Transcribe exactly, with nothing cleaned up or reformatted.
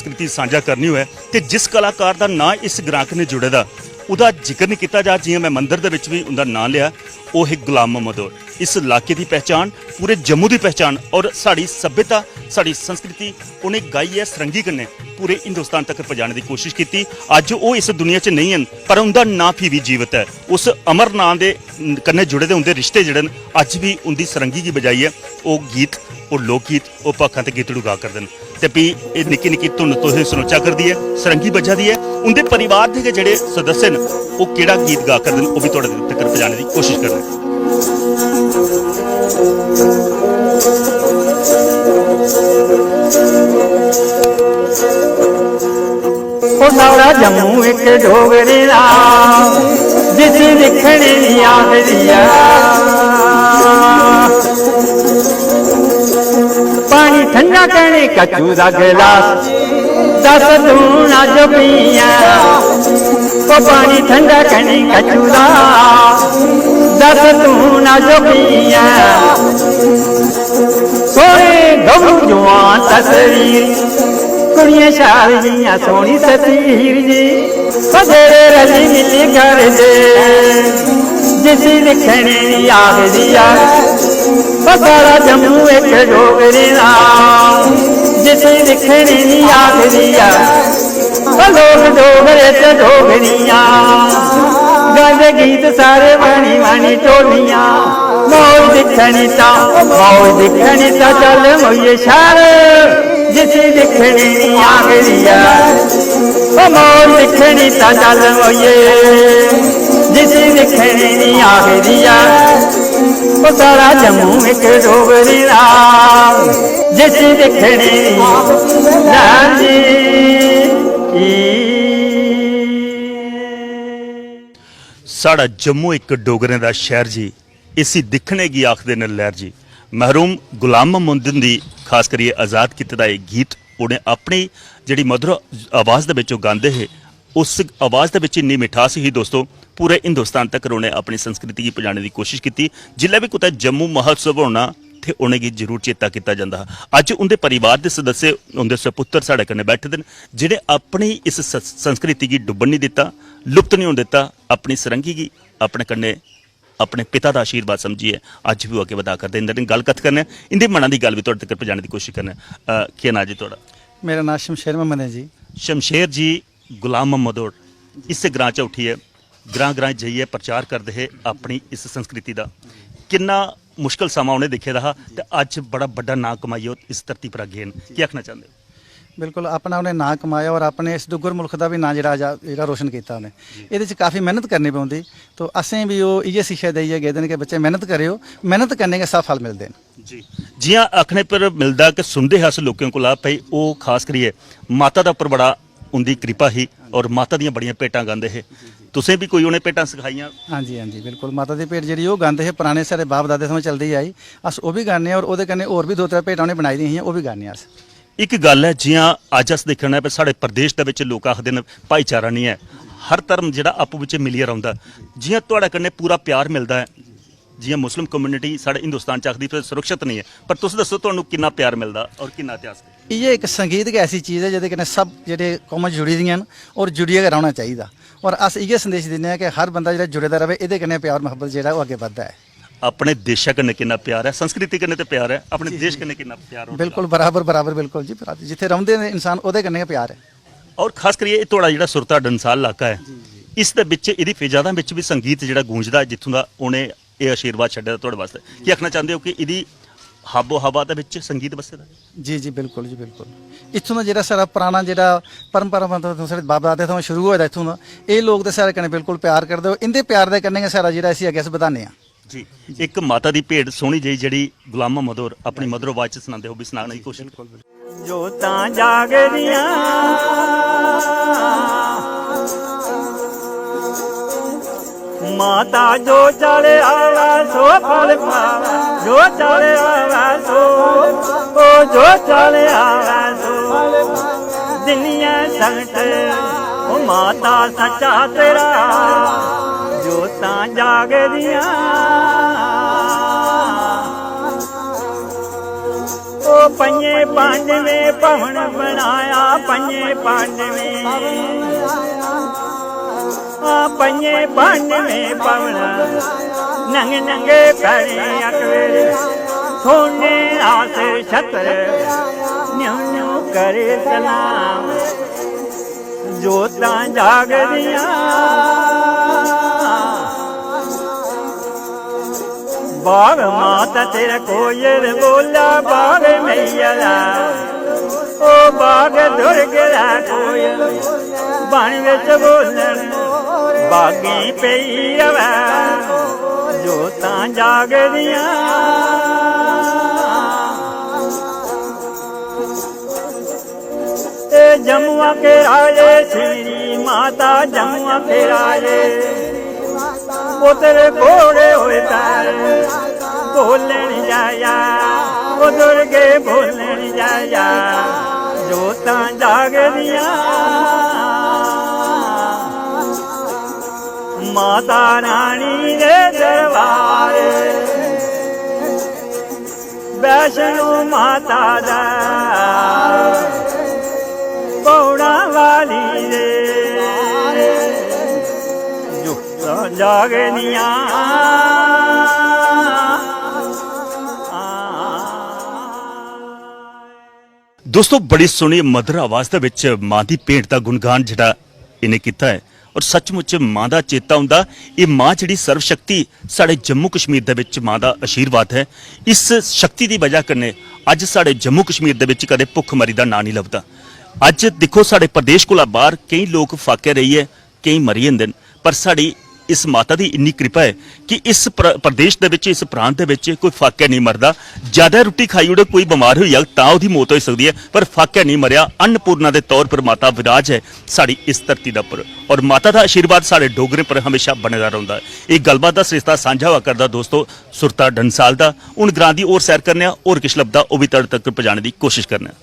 संस्कृति सांझा करनी होऐ ते जिस कलाकार दा नांऽ इस ग्रांऽ कन्नै जुड़े दा, ओह्दा जिक्र निं कीता जा, जि'यां में मंदर दे बिच बी उं'दा नांऽ लेआ, ओह् हे गुलाम मोहम्मद होर। इस लाके दी पहचान, पूरे जम्मू दी पहचान और साढ़ी सभ्यता, साढ़ी संस्कृति उ'नें गाइयै सरंगी कन्नै पूरे हिंदुस्तान तक पजाने दी कोशिश कीती। अज्ज ओह् इस दुनिया च नेईं हैन, पर उं'दा नांऽ फ्ही बी जीवत ऐ। उस अमर नांऽ दे कन्नै जुड़े दे उं'दे रिश्ते जेह्ड़े न, अज्ज बी उं'दी सरंगी गी बजाइयै ओह् गीत, ओह् लोकगीत, ओह् भाखां ते गीतड़ू गा करदे न। ते फ्ही एह् निक्की निक्की धुन तुसें सनोचा करदी ऐ, सरंगी बज्जा दी ऐ। उं'दे परिवार दे गै जेह्ड़े सदस्य न, ओह् केह्ड़ा गीत गा करदे न, ओह् बी थुआढ़े तक्कर पजाने दी कोशिश करने। ओ सारा जम्मू इक डोगरे दा, जिसी दिक्खने दी आखदी ऐ। पानी ठंडा कने कच्चू दा गलास, दस तू ना जो पीया। ओ पानी ठंडा कने कच्चू दा, दस तू ना जो पीया। सोहने गबरू जवान तस्वीर, कुड़ियां शैल जियां सोहनी तस्वीर जी। ओ जेड़े रली मिली करदे, जिसी दिक्खने दी आखदी ऐ। ओ सारा जम्मू इक डोगरे दा, जिसी दिक्खने दी आखदी ऐ। ओ लोक डोगरे ते डोगरियां, गांदे गीत सारे बनी बनी टोलियां। मौज दिक्खनी तां, मौज दिक्खनी तां चल मोइये शैह्र, जिसी दिक्खने दी आखदी ऐ। ओ मौज दिक्खनी तां चल मोइये, जिसी दिक्खने दी आखदी ऐ। ओ सारा जम्मू इक डोगरी दा, जिसी दिक्खने दी लैंदी। साढ़ा जम्मू इक डोगरें दा शैह्र जी, इसी दिक्खने गी आखदे न लैह्र जी। महरूम गुलाम मोहम्मद हुंदी खास करियै आजाद कीते दा एह् गीत उ'नें अपनी जेह्ड़ी मधुर आवाज़ दे बिच ओह् गांदे हे, उस आवाज़ दे बिच इन्नी मिठास ही दोस्तो, पूरे हिंदुस्तान तक्कर उ'नें अपनी संस्कृति गी पजाने दी कोशिश कीती। जिल्लै बी कुतै जम्मू महोत्सव होना ते उ'नेंगी जरूर चेता कीता जंदा हा। अज्ज उं'दे परिवार दे सदस्य, उं'दे सपुत्तर साढ़े कन्नै बैठे दे न, जि'नें अपनी इस स-, संस्कृति गी डुब्बन निं दित्ता, लुप्त निं होन दित्ता, अपनी सरंगी गी अपने कन्नै अपने पिता दा आशीर्वाद समझियै अज्ज बी ओह् अग्गें बधा करदे। इं'दे कन्नै गल्ल कत्थ करने आं, इं'दे मना दी गल्ल बी थुआढ़े तगर पजाने दी कोशश करने आं। अ, केह् नांऽ जी थुआढ़ा? मेरा नांऽ शमशेर मोहम्मद ऐ जी। शमशेर जी, गुलाम मोहम्मद होर इस्सै ग्रांऽ च उट्ठियै ग्रांऽ-ग्रांऽ जाइयै प्रचार करदे हे अपनी इस संस्कृति दा। किन्ना मुश्कल समां उ'नें दिक्खे दा हा ते अज्ज बड़ा बड्डा नांऽ कमाइयै ओह् इस धरती पर अग्गें न। केह् आखना चांह्दे ओ? बिल्कुल, अपना उ'नें नांऽ कमाया और अपने इस डुग्गर मुल्ख दा बी नांऽ जेह्ड़ा आजा-, जेह्ड़ा रोशन कीता उ'नें। जी। एह्दे च काफी मेह्नत करनी पौंदी। तो असें बी ओह् इ'यै शिक्षा देइयै गेदे न कि बच्चे मेह्नत करेओ, मेह्नत करने गै सब फल मिलदे न। जी। जि'यां आखने पर मिलदा कि सुनदे हे अस लोकें कोला, भई ओह् खास करियै माता दे उप्पर बड़ा उं'दी किरपा ही और माता दियां बड़ियां भेटां गांदे हे। तुसें बी कोई उ'नें भेटां सखाइयां? हां जी, हां जी, बिल्कुल। माता दी भेट जेह्ड़ी ओह् गांदे हे, पराने साढ़े बाप दादे थमां चलदी आई, अस ओह् बी गान्ने आं और ओह्दे कन्नै होर बी दो त्रै भेटां उ'नें बनाई दियां हियां, ओह् बी गान्ने आं अस। इक गल्ल ऐ, जि'यां अज्ज अस दिक्खने आं, साढ़े प्रदेश दे बिच लोक आखदे न, भाईचारा निं ऐ, हर धर्म जेह्ड़ा आपूं बिच्चें मिलियै रौंह्दा। जि'यां थुआढ़े कन्नै पूरा प्यार मिलदा ऐ, जि'यां मुस्लिम कम्युनिटी साढ़े हिंदुस्तान च आखदी, "फिर सुरक्षत निं ऐ", पर तुस दस्सो, तुहानू किन्ना प्यार मिलदा और किन्ना इतिहास? इ'यै इक संगीत गै ऐसी चीज ऐ, जेह्दे कन्नै सब जेह्ड़े कौमां जुड़ी दियां न और जुड़ियै गै रौह्ना चाहिदा। और अस इ'यै संदेश दिन्ने आं कि हर बंदा जेह्ड़ा जुड़े दा र'वै, एह्दे कन्नै प्यार मुहब्बत जेह्ड़ा ओह् अग्गें बधदा ऐ। अपने देशा कन्नै किन्ना प्यार ऐ, संस्कृति कन्नै ते प्यार ऐ, अपने जी, देश जी। कन्नै किन्ना प्यार होना बिल्कुल चाहिदा। बराबर, बराबर, बिल्कुल जी, बराबर। जित्थै रौंह्दे न इंसान, ओह्दे कन्नै गै प्यार ऐ। और खास करियै एह् थुआढ़ा जेह्ड़ा सुरता डंसाल इलाका ऐ, जी, जी। इस दे बिच, एह्दी फिजादां बिच बी संगीत जेह्ड़ा गूंजदा ऐ, जित्थूं दा उ'नें एह् आशीर्वाद छड्डे दा थुआढ़े वास्तै। केह् आखना चांह्दे ओ कि एह्दी हाबो हवा दे बिच संगीत बस्से दा ऐ? जी, जी, बिल्कुल जी, बिल्कुल। इत्थूं दा जेह्ड़ा साढ़ा पराना जेह्ड़ा परंपरा, मतलब, साढ़े बाप दादे थमां शुरू होए दा इत्थूं दा, एह् लोक ते साढ़े कन्नै बिल्कुल प्यार करदे। और इं'दे प्यार दे कन्नै गै साढ़ा जेह्ड़ा इसी अग्गें अस बधाने आं। जी, इक माता दी भेंट सोहनी जेही जेह्ड़ी गुलाम मोहम्मद होर अपनी मधुर आवाज च सनांदे, ओह् बी सनाने दी कोशश। जोतां जागदियां। माता जो चले आवै सो फल पावै, जो चले आवै सो, ओ जो चले आवै सो। दिनिया संगत, ओ माता सच्चा तेरा, जोतां जागदियां। ओ ओ पंजे पांडवें भवन बनाया, पंजे पांडवें, हां, पंजे पांडवें भवन। नंगे नंगे पैरें अकबर, सोने दा सिर छत्र, न्यू न्यू करे सलाम। जोतां जागदियां। बाग माता तेरा कोयल बोला, बाग मैया दा। ओ बाग दुर्ग दा कोयल, बन विच बोलन, बागें पेई आवै, जोतां जागदियां। ए जमुआ के राजे, श्री माता जमुआ के राजे, पुत्र कोड़े होए पैर, बोलन जाया, ओ दुर्गे बोलन जाया, जोतां जागदियां। माता रानी दे दरबार, वैष्णो माता दा पौड़ा वाली दे, जुगतां जागनियां। दोस्तो, बड़ी सोहनी मधुर आवाज दे विच मां दी भेंट दा गुणगान जेह्ड़ा इ'नें कीता ऐ, और सचमुच मां दा चेता औंदा। एह् मां जेह्ड़ी सर्वशक्ति, साढ़े जम्मू कश्मीर दे विच मां दा आशीर्वाद ऐ। इस शक्ति दी वजह कन्नै अज्ज साढ़े जम्मू कश्मीर दे विच कदें भुक्खमरी दा नांऽ निं लभदा। अज्ज दिक्खो, साढ़े प्रदेश कोला बाहर केईं लोक फाके रेहियै केईं मरी जंदे न, पर साढ़ी इस माता दी इन्नी कृपा ऐ कि इस प्र-, प्रदेश दे विच, इस प्रांत दे विच कोई फाकै नेईं मरदा। ज्यादा रुट्टी खाई ओड़े, कोई बमार होई जाग, तां ओह्दी मौत होई सकदी ऐ, पर फाकै नेईं मरेआ। अन्नपूर्णा दे तौर पर माता विराज ऐ साढ़ी इस धरती दे उप्पर, और माता दा आशीर्वाद साढ़े डोगरें पर हमेशा बने दा रौंह्दा ऐ। एह् गल्लबात दा सरिस्ता सांझा होआ करदा दोस्तो सुरता डंसाल दा। हून ग्रां दी होर सैर करने आं, होर किश लभदा ओह् बी तड़ तक पजाने दी कोशिश करने आं।